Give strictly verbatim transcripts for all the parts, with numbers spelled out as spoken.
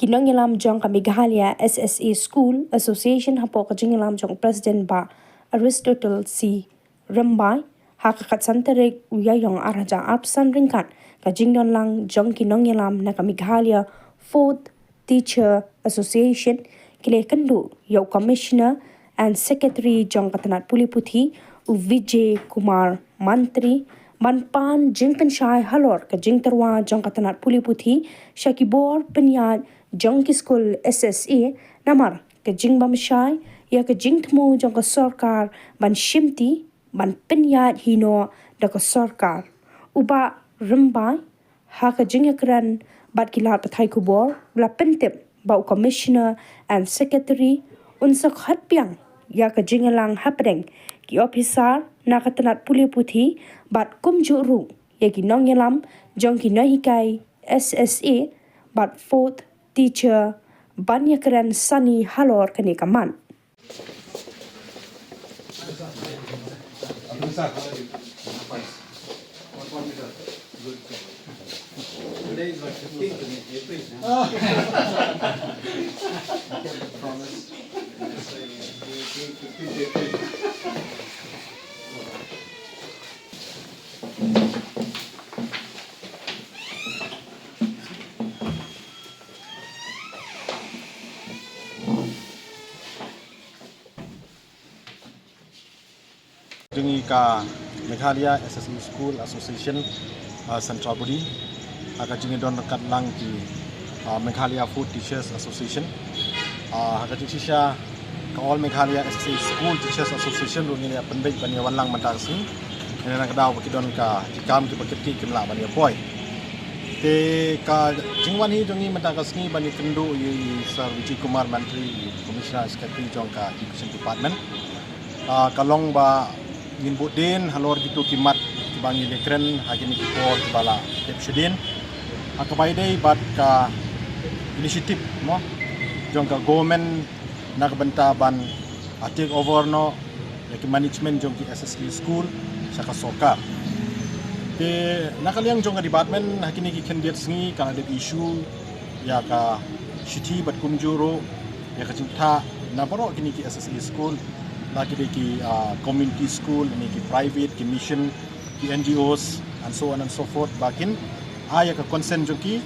Nongïalam jong ka Meghalaya S S A School Association hapoh ka jingïalam jong President Bah Aristotle C Rymbai, ha ka khatsan tarik u Ïaïong ar hajar arphew san ryngkat ka jingdon lang jong ki nongïalam na ka Meghalaya Fourth Teacher Association, ki la ïakynduh ïa u Commissioner and Secretary jong ka tnat pule puthi, u Vijay Kumar Mantri, ban pan jingpynshai halor ka jingtyrwa jong ka tnat pule puthi sha ki bor pynïaid jong ki skul S S A, namar ka jingbymshai ïa ka jingthmu jong ka sorkar ban shimti ban pynïaid hi noh da ka sorkar. U Bah Rymbai, ha ka jingïakren bad ki lad pathai khubor, u la pyntip ba u Commissioner and Secretary un sa khot biang ïa ka jingïalang hapdeng ki ophisar na ka tnat pule puthi bad kumjuh ruh ïa ki nongïalam jong ki nonghikai S S A bad Fourth Teacher ban ïakren sani halor kane ka mat. Jong ngi ka Meghalaya S S A School Association, uh, Central Body, ha ka jingdon ryngkat lang ki, uh, Meghalaya Fourth Teachers Association, uh, ha ka jingshisha ka All Meghalaya S S A School Teachers Association ruh ngi la pynbeit ban ïa wan lang mynta ka sngi. Ngi la nang ka daw ba ki don ka jingkam kiba kit ki kim lah ban ïa poi. Te ka jingwan hi jong ngi mynta ka sngi ban ïakynduh ïa i Sir Vijay Kumar Mantri, Commissioner Secretary jong ka Education Department. Ah, ka long ba ngin bud dien halor kito ki mat kiba ngi la kren ha kine ki por kiba la dep shadien. Ha kaba ïadei bad ka initiative mo jong ka government na ka bynta ban, ah, take over noh ïa ki management jong ki S S A school sha ka sorkar. Te na ka liang jong ka department ha kine ki khyndiat sngi ka la dep issue ïa ka shithi bad kumjuh ruh ïa ka jingthoh na baroh kine ki S S A school, la ki dei ki, ah, community school, ne ki private, ki mission, ki N G Os, and so on and so forth, ba kin ai ïa ka consent jong ki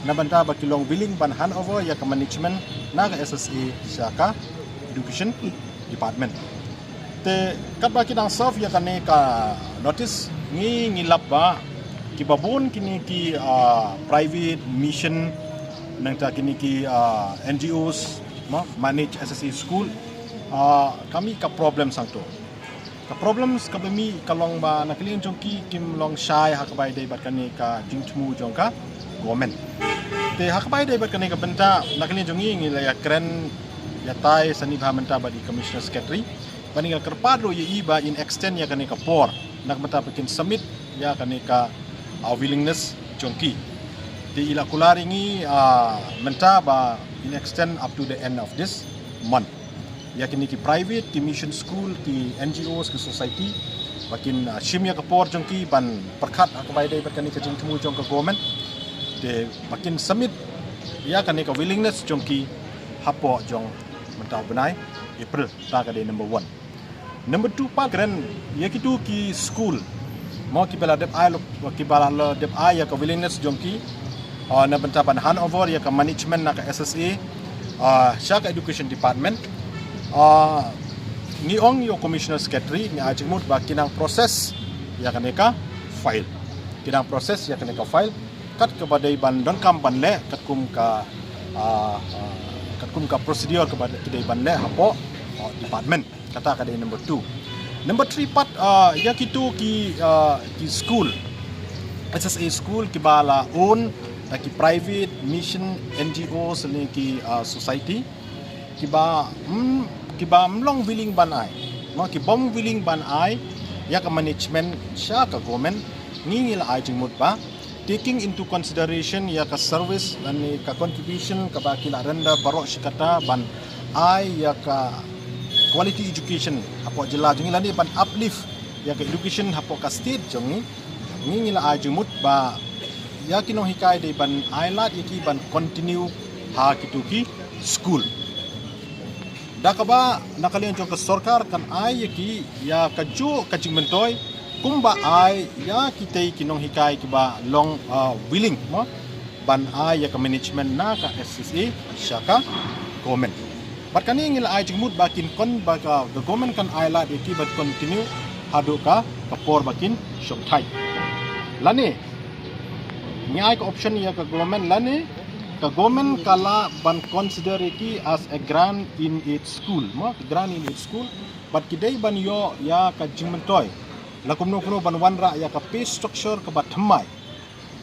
na bynta ba ki long willing ban hand over ïa ka management na ka S S A sha ka education department. Te katba ki dang serve ïa kane ka notice, ngi ngi lap ba kiba bun kine ki, ah, private mission, nangta kine ki, ah, N G Os, ma, manage S S A school, ah, ka mih ka problem sangto. Ka problems kaba mih ka long ba na ka liang jong ki kim long shai ha kaba ïadei bad kane ka jingthmu jong ka government. Te ha kaba ïadei bad kane ka bynta na ka liang jong ngi ngi la ïakren ïatai sani bha mynta bad i Commissioner Secretary ba ngi la kyrpad ruh ïa i ba in extend ïa kane ka por na ka bynta ba kin submit ïa kane ka, ah, willingness jong ki. Te i la kular ïa ngi, ah, mynta ba in extend up to the end of this month. Ïa kine ki private, ki mission school, ki N G Os, ki society, ba kin, ah, shim ïa ka por jong ki ban pyrkhat ha kaba ïadei bad kane ka jingthmu jong ka government. Te ba kin submit ïa kane ka willingness jong ki hapoh jong mynta u bnai April, ta ka dei number one. Number two pat kren ïa kito ki school mo kiba la dep ai lo, kiba la dep ai ïa ka willingness jong ki, ah, na bynta ban hand over ïa ka management na ka S S A, ah, sha ka education department. Ah, ngi ong ïa u Commissioner Secretary, ngi ai jingmut ba ki nang process ïa kane ka file. Ki nang process ïa kane ka file kat kaba dei ban donkam ban leh katkum ka, ah, ah, katkum ka procedure kaba ki dei ban leh hapoh, ah, department. Kata ka dei number two. Number three pat, ah, ïa kito ki, ah, ki school, S S A school kiba la own da ki private, mission, N G Os ne ki, ah, society kiba, mm, kiba ym long willing ban ai, ma, kibym willing ban ai ïa ka management sha ka government, ngi ngi la ai jingmut ba taking into consideration ïa ka service lane ka contribution kaba ki la render baroh shi katta ban ai ïa ka quality education hapoh jylla jong ngi lane ban uplift ïa ka education hapoh ka state jong ngi, ngi ngi la ai jingmut ba ïa ki nonghikai dei ban ai lad ïa ki ban continue ha kitu ki skul. Da kaba na ka liang jong ka sorkar kan ai ïa ki ïa ka juh ka jingmyntoi kumba ai ïa kitei ki nonghikai kiba long, ah, willing mo ban ai ïa ka management na ka S S A sha ka government. Bad kane ngi la ai jingmut ba kin kon ba ka, ka government kan ai lad ïa ki bad continue haduh ka, ka por ba kin shong thait. Lane ngi ai ka option ïa ka government, lane ka government ka lah ban consider ïa ki as a grant in aid school mo, grant in aid school. Bad ki dei ban ïoh ïa ka jingmyntoi la kumno kumno ban wanrah ïa ka pay structure kaba thymmai.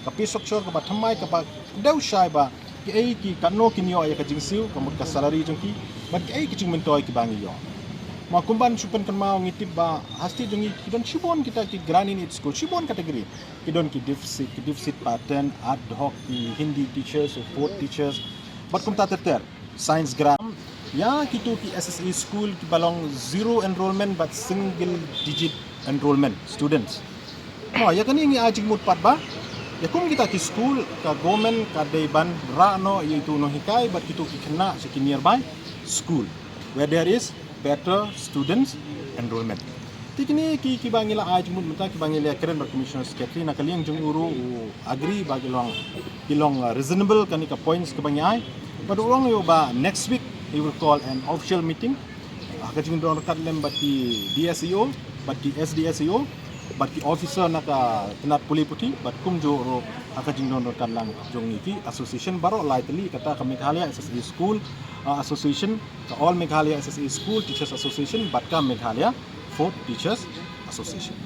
Ka pay structure kaba thymmai kaba kdew shai ba kiei ki katno kin ïoh ïa ka jingsiew ka mut ka salary jong ki bad kiei ki jingmyntoi kiba ngi ïoh. Ma kumban shu pynkynmaw ngi tip ba ha state jong ngi ki don shibun kita ki grant in aid school, shibun category. Ki don ki deficit, ki deficit pattern, ad hoc, ki Hindi teachers, fourth teachers, bad kumta ter ter. Science grant. Ïa kitu ki S S A school kiba long zero enrollment bad single digit enrollment students. Oh, ïa kane ngi ai jingmut pat ba ïa kum kita ki school ka government ka dei ban rah noh ïa itu nonghikai bad kitu ki khynnah sha ki nearby school where there is better students enrollment. Te kine ki, kiba ngi la ai jingmut mynta kiba ngi la kren bad Commissioner Secretary, na ka liang jong u ruh u agree ba ki long, ki long, uh, reasonable kane ka points kiba ngi ai. Bad u ong ïa u ba next week he will call an official meeting ha ka jingdon ryngkat lem bad ki D S E O bad ki S D S E O bad ki officer na ka tnat pule puthi bad kumjuh ruh ha ka jingdon ryngkat lang jong ngi ki association baroh lai tylli, kata ka Meghalaya S S A School, uh, Association, ka All Meghalaya S S A School Teachers Association bad ka Meghalaya Fourth Teachers Association.